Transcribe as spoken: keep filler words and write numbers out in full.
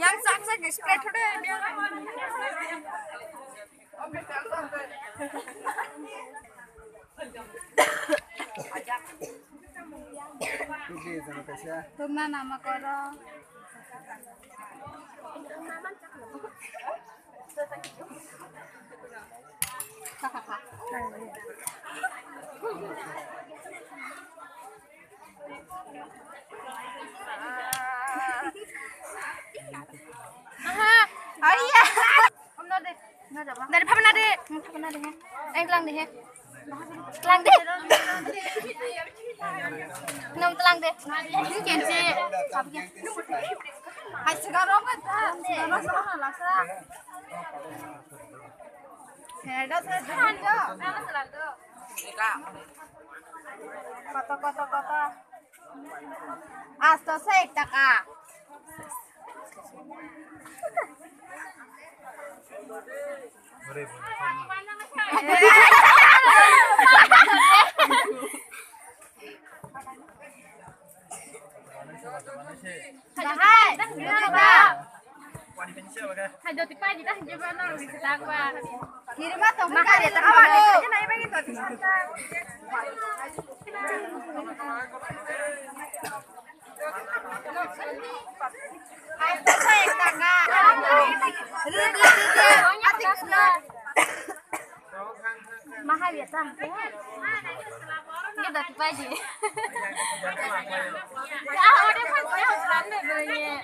Yang sak sak spray thode. Tubna nama koro. Aha. Aiya. Dari phabna de, phabna de. Eh, tlang de he. Tlang de. Nom tlang de. Kenchi. Hai, sigaret rok ta, sigaret rok sana laksa. Heda sa janda. Koto, koto, koto. Asto se ek taka. Bahai, bahai. Hai, doti pai di dah, jeba nang di sedakwa. Kirima tong kare ta hawa. Hai, ta sai taka. Rede, rede. Atik na. Mahal ya tang. Ini dati paji. Ya, udah pas ya udah deh.